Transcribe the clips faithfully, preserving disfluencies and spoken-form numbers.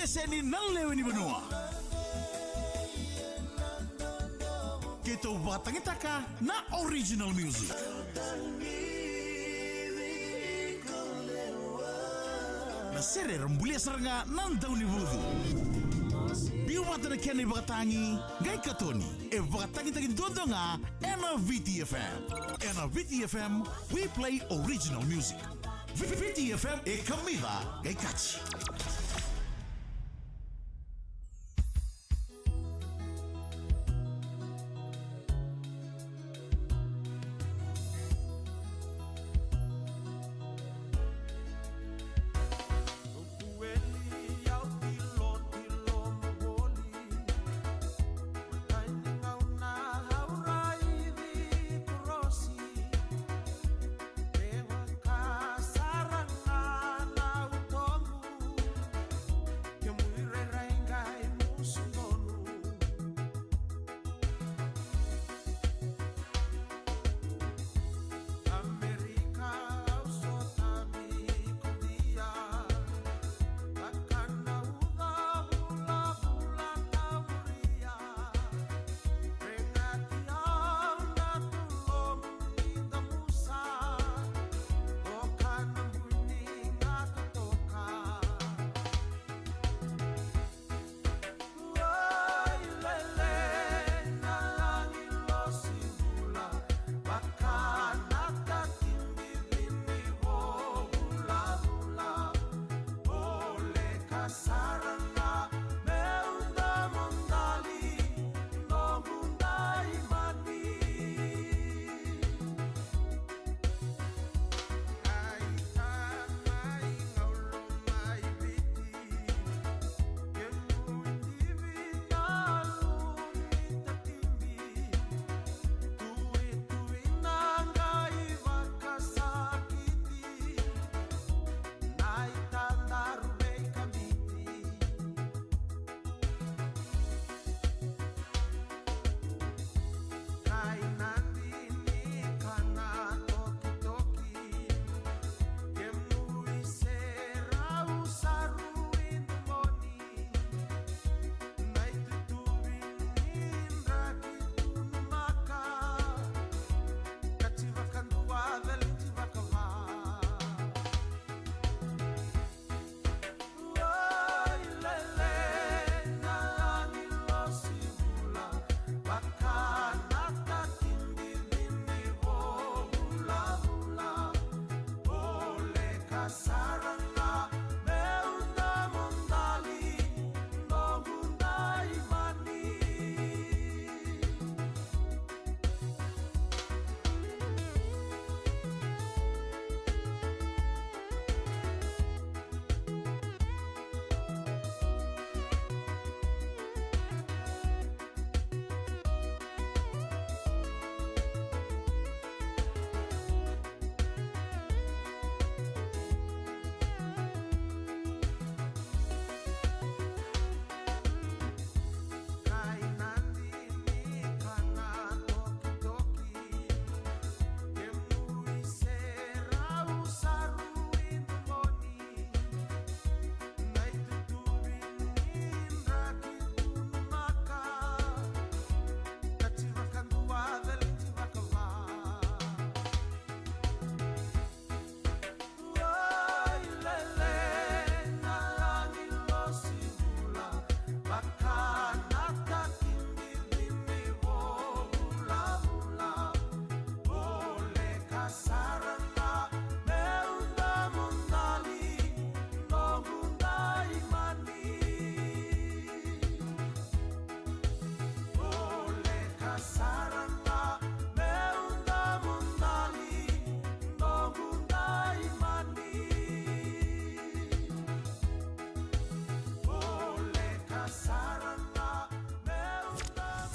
Se ni na lewe ni vanua. Keitou vakatagitaka na original music. Na sere era bulia sara ga na Daunivucu. Biu vata na kena ivakatagi, qai katoni. E vakatagitagi duadua ga ena V T F M. Ena V T F M, we play original music. V T F M e kamica qai kaci.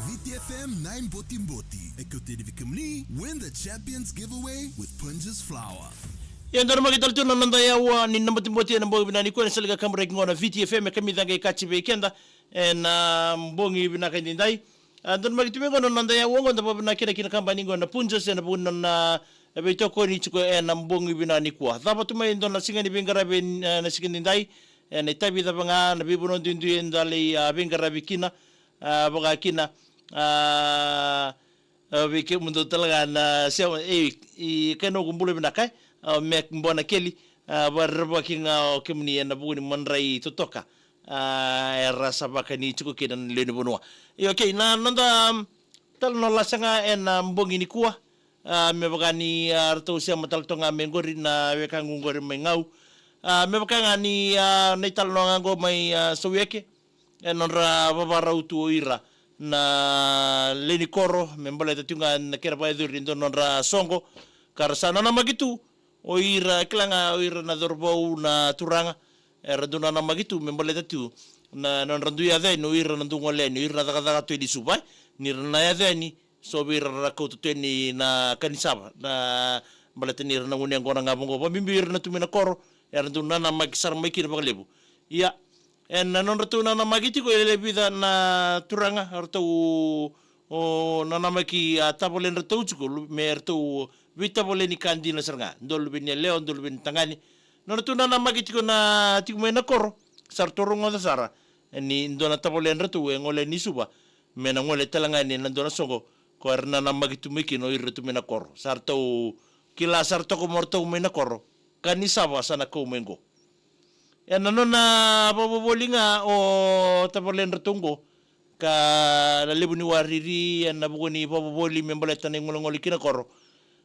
V T F M na iBotiboti e kauta yani vei kemuni Win the Champions Giveaway with Punjas Flour. Ia, donumaki tale tu na noda yaua ni na botiboti ena bogi vinaka nikua, ni sa lai kaburaki qo na V T F M e kamica qai kaci vei keda ena bogi vinaka edaidai. A, donumaki tu mai qo na noda yaua qo, da vakavinavinaka kina ki na kabani qo na Punjas ena vuku ni nona veitokoni tiko ena bogi vinaka nikua. Cava tu mai e dua na siga ni veiqaravi ena siga edaidai, ena itavi cava ga na veivanua duidui eda lai, a, veiqaravi kina, a, vaka kina, a, a, vei kemudou tale ga na sema, e, i kena noqu bula vinaka, e, a, Mac Bonakeli, a, vakarerevaki ga o kemuni ena vuku ni madrai totoka, a, era sa vakani tiko kina na lewe ni vanua. Io, okay, na noda, um, talanoa lasa ga ena bogi nikua, a, me vaka ni, a, ratou sema tale toka ga mai qori na wekaqu qori mai Gau. A, me vaka ga ni, a, na italanoa ga qo mai, a, Saueke, e nodra vavarau tu o ira na lewe ni koro, me baleta tiko ga na kena vakayacori e dua na nodra soqo, ka ra sa nanamaki tu o ira, kila ga o ira na cauravou, na turaga, era dau nanamaki tu me baleta tu na nodra dui yaco yani o ira na dau gole yani, o ira na cakacaka tu yani Suva, e, ni ra na yaco yani, so vei ira ra kauta tu yani na ka ni sava, na baleta ni ra na gunu yaqona ga vaqo, vakabibi ira na tu mai na koro, era dau nanamaki sara mai kina vakalevu. Ia, ena nodratou nanamaki tiko e lewe vica na turaga, ratou, o, nanamaki, a, tavaledratou tiko, lu-, me ratou veitavaleni ka dina sara ga. Dua luve ni yalewa, dua luve ni tagane. Nodratou nanamaki tiko na, tiko mai na koro, sa ratou rogoca sara ni dua na tavaledratou e gole yani Suva, me na gole tale ga yani na dua na soqo, ko era nanamaki tu mai kina o ira tu mai na koro. Sa ratou kila sara toka mo ratou mai na koro, ka ni sava sa na kau mai qo. Ena nona vakavovoli ga o tavaledratou qo, ka na levu ni wariri ena vuku ni vakavovoli me baleta na igolegole ki na koro.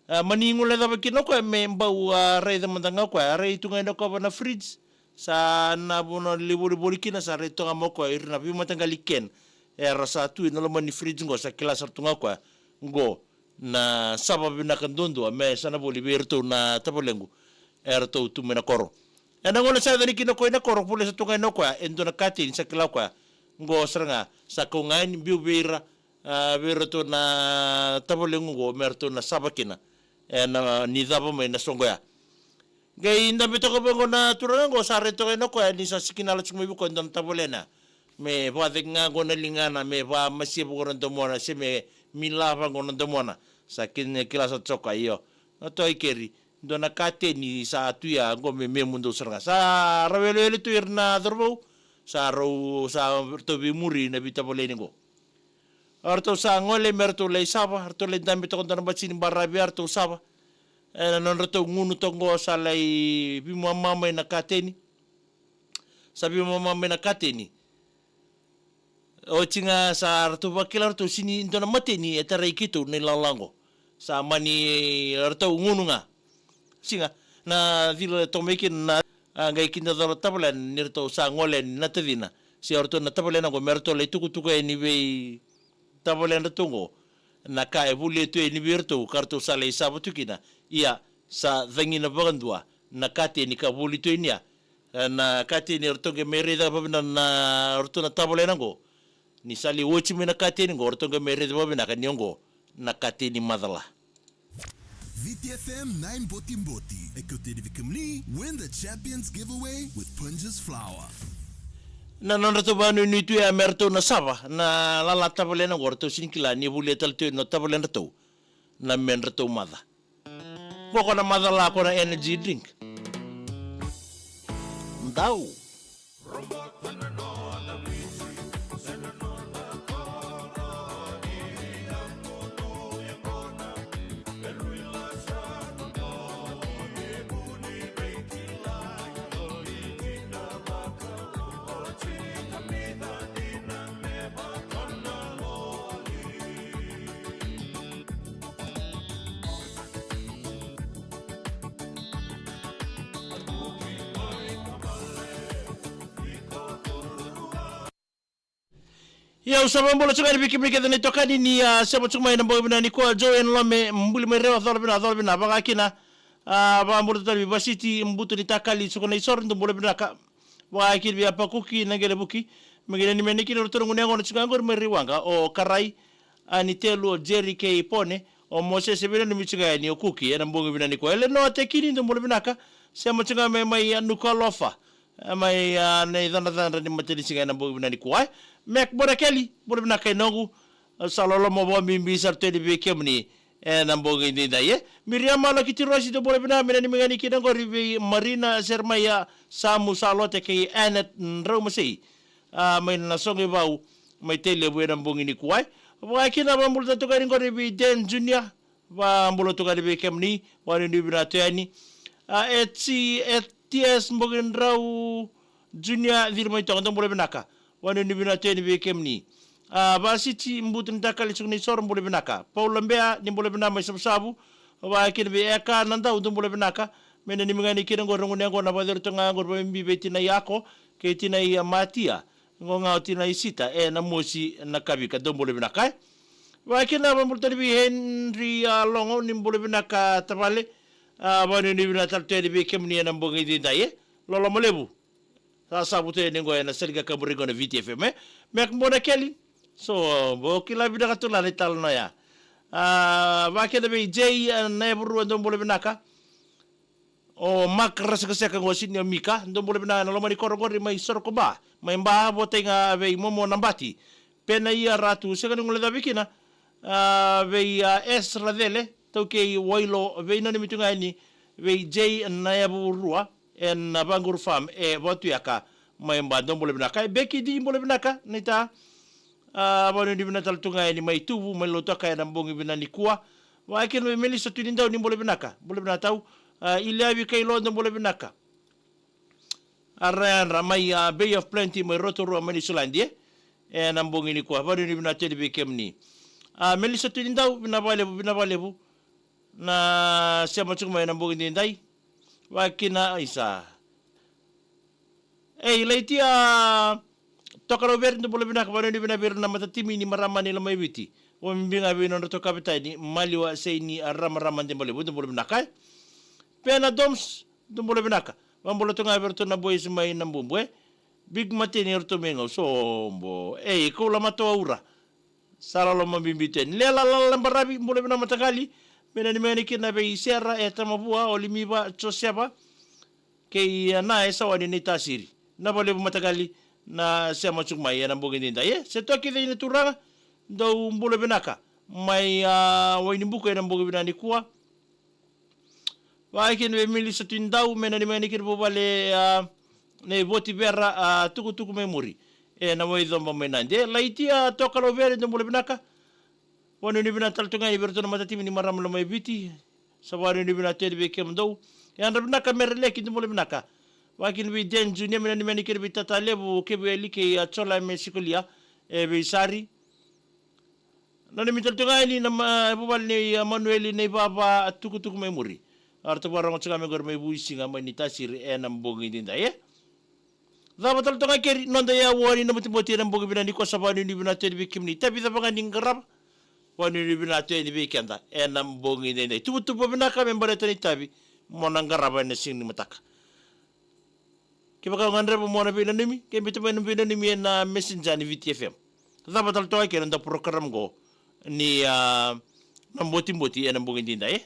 A, mani gole cava kina o koya me bau, a, raica mada ga o koya, a rai tu ga ina kova na fridge, sa na vanua lai volivoli kina, sa rai toka ga mai o koya ira na veimataqali can era sa tu ena loma ni fridge qo, sa kila sara tu ga o koya qo na sava vinaka duadua me sa na voli vei iratou na tavalequ, eratou tu mai na koro. Ena gauna sa yaco yani kina o koya ina koro, volai sara tu ga yani o koya e dua na kateni, sa kila o koya qo sara ga sa kau ga yani, biu vei ira, a, vei iratou na tavalequ qo me ratou na sava kina ena, ni cava mai na soqo ya. Qai dabe toka vaqo na turaga qo, sa rai toka yani o koya ni sa sikinala tiko mai vei koya e dua na tavalena, me vakacegu ga qo na ligana, me vakamasia vaqo na domona, se me mila vaqo na domona. Sa kila, kila sara toka, io, na toa i keri, dua na kateni sa tu ya qo me, me mudou sara ga. Sa ra welewele tu ira na cauravou, sa rau, sa ratou veimuri na veitavaleni qo. O ratou sa gole me ratou lai sava, ratou lai dabe toka dua na basini baravi, a, ratou sava. Ena nodratou gunu toka qo sa lai veimama mai na kateni. Sa veimama mai na kateni. Oti ga sa ratou vakila ratou sega ni dua na mateni e tarai keitou na ilala qo. Sa mani ratou gunu ga. Siga, na cila toka mai kina na, a, qai kidacala tavalena ni ratou sa gole yani na tacina se o ratou na tavalena qo me ratou lai tukutuku yani vei tavaledratou qo na ka e volia tu yani vei iratou ka ratou sa lai sava tu kina. Ia, sa cagina vakadua na kateni ka voli tu yani ya. E, na kateni eratou qai mai raica vakavinaka na, o ratou na tavalena qo. Ni sa lai oti mai na kateni qo, o ratou qai mai raica vakavinaka ni oqo na kateni macala. Viti F M na iBotiboti e kauta yani vei kemuni Win the Champions Giveaway with Punjas Flour. Na nodratou vakanuinui tu ya me ratou na sava na lala tavalena qo, ratou sega ni kila ni volia tale tu na tavaledratou na medratou maca. Qo ko na macala, ko na energy drink. Dau. Ia, au sa vakabula tiko ga yani vei kemuni kece na itokani ni, a, sema tiko mai ena bogi vinaka nikua. Joe Lome, buli mai Rewa, cola vinaka, cola vinaka, vaka kina, a, vakabula tale vei Vasiti, buto ni takali, suka na isoro, dou bula vinaka. Vaka kina vei Apakuki, na qele Vuki, me qai nanumi yani kina o ratou na gunu yaqona tiko ga qori mai Raiwaqa, o Karai, a, ni telu, o Jerry kei Pone, o Mosese, veinanumi tiko ga yani o Kuki ena bogi vinaka nikua. Elenoa Tekini, dou bula vinaka, sema tiko ga mai, mai, a, Nuku'alofa, e, mai, a, na icadacadra ni matanisiga ena bogi vinaka nikua. E, Mac Bonakeli, bula vinaka i noqu, a, sa loloma vakabibi sara tu yani vei kemuni E na bogi daidai e. Miriama Lakitirosi, dou bula vinaka, me nanumi ga yani kina oqori vei Marina Jeremaia, Samu Salote kei Anet Draumasei. A, mai na soqo i vau, mai Tailevu e na bogi nikua e. Vaka kina vabula tale tu ga yani oqori vei Dan Junior, vabula tu ga yani vei kemuni, vanuinui vinaka tu yani. A, e T S Bogi Drau Junior, ciri mai toka, dou bula vinaka. Vanuinui vinaka tu yani vei kemuni. A, Vasiti Butu ni Takali Suku ni Soro, bula vinaka. Paula Bea, ni bula vinaka mai Savusavu. Vaka kina vei Eka Nadau, dou bula vinaka. Me nanumi ga yani kina oqori, gone yaqona, vakaceru tu ga oqori, vakabibi vei tinai Ako kei tinai Matia. Oqo ga o tinai Sita e Namosi Nakavika, dou bula vinaka e. Vaka kina vabula tale vei Henry, a, Logo, ni bula vinaka tavale. A, vanuinui vinaka tale tu yani vei kemuni e na bogi daidai e. Loloma levu. Sa savu tu yani oqo e na sala ni kakaburaki oqo na Viti F M e. Mek Bonakeli. So, bau kila vinaka tu la na italanoa ya. A, vaka kina vei Jay, a, Nayavurua, dou bula vinaka. O Mark Rasekaseka oqo, Senior Mika, dou bula vinaka e na loma ni koro oqori mai Sorokoba, mai Ba, vata ga vei Momo Nabati. Penaia Ratu, sega ni guilecavi kina, a, vei, a, Esra Cele, taukei Wailo, veinanumi tu ga yani vei Jay Nayavurua e na Vaquru Farm e Vatuyaka mai Ba, dou bula vinaka. E Beki, dou bula vinaka, naita. A, vanuinui vinaka tale tu ga yani mai Tuvu, mai Lautoka e na bogi vinaka nikua. Vaka kina vei Melissa Tunidau, ni bula vinaka. Bula vinaka tau. A, Iliavi Kailo, dou bula vinaka. A, Rayadra mai, a, Bay of Plenty mai Rotorua mai Niusiladi e. E na bogi nikua, vanuinui vinaka tu yani vei kemuni. A, Melissa Tunidau, vinaka vakalevu, vinaka vakalevu na sema tiko mai e na bogi daidai. Vaka kina, isa. Ei, Laitia Tokalauvere, dou bula vinaka, vanuinui vinaka vei ira na matatimi ni marama ni Lomaiviti. Vakabibi ga vei nodratou kavetani, Maliwa Seini, a, Ramarama Debalevu, dou bula vinaka e. Pena Doms, dou bula vinaka. Vabula tu ga vei iratou na boys mai Nabubu e. Big Mateni, iratou mai Gau, sobo. Ei, Koula Matoa Ura. Sa loloma bibi tu yani. Lela Lala Baravi, bula vinaka mataqali. Me nanumi ga yani kina vei Sera e Tamavua, o Limiva Joseva kei, a, na e sa wani ni tasiri. Na vakalevu mataqali na sema tiko mai e na bogi daidai e. Se toki cei na turaga, dou bula vinaka. Mai, a, Wainibuka e na bogi vinaka nikua. Vaka kina vei Melissa Tunidau, me nanumi ga yani kina vuvale, a, nei Voti Vera, a, Tukutuku mai Muri e na Waicoba mai Nadi. Laitia Tokalauvere, dou bula vinaka. Vanuinui vinaka tale tu ga yani vei iratou na matatimi ni marama ni Lomaiviti. Sa vanuinui vinaka tu yani vei kemudou. Yadra vinaka Mere Leki, dou bula vinaka. Vaka kina vei Dan Junior, me nanumi yani kina vei Tata Levu, Kevueli kei, a, Jola me Sikolia e Veisari. Nanumi tale tu ga yani na ma-, vuvale nei, a, Manueli, nei Vava, a, Tukutuku mai Muri. A, ratou vakarogo tiko ga mai qori mai Vuisiga mai Naitasiri e na bogi daidai e. Cava tale toka keri, noda yawa ni na botiboti e na bogi vinaka nikua. Sa vanuinui vinaka tu yani vei kemuni. Itavi cava ga ni qarava, vanuinui vinaka tu yani vei keda e na bogi daidai. Tuvatuva vinaka me baleta na itavi mo na qarava e na siga ni mataka. Kevaka o gadreva mo na veinanumi, ke biuta mai na veinanumi e na Messenger ni Viti F M. Cava tale toka kei na noda program qo ni, a, na botiboti e na bogi daidai e.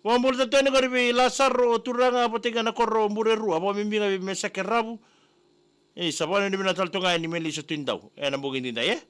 Vakabula tale toka yani qori vei Lasaro Turaga, vata ga na koro Burerua, vakabibi ga vei Mesake Ravu. E, sa vanuinui vinaka tale toka yani Melissa Tunidau e na bogi daidai e.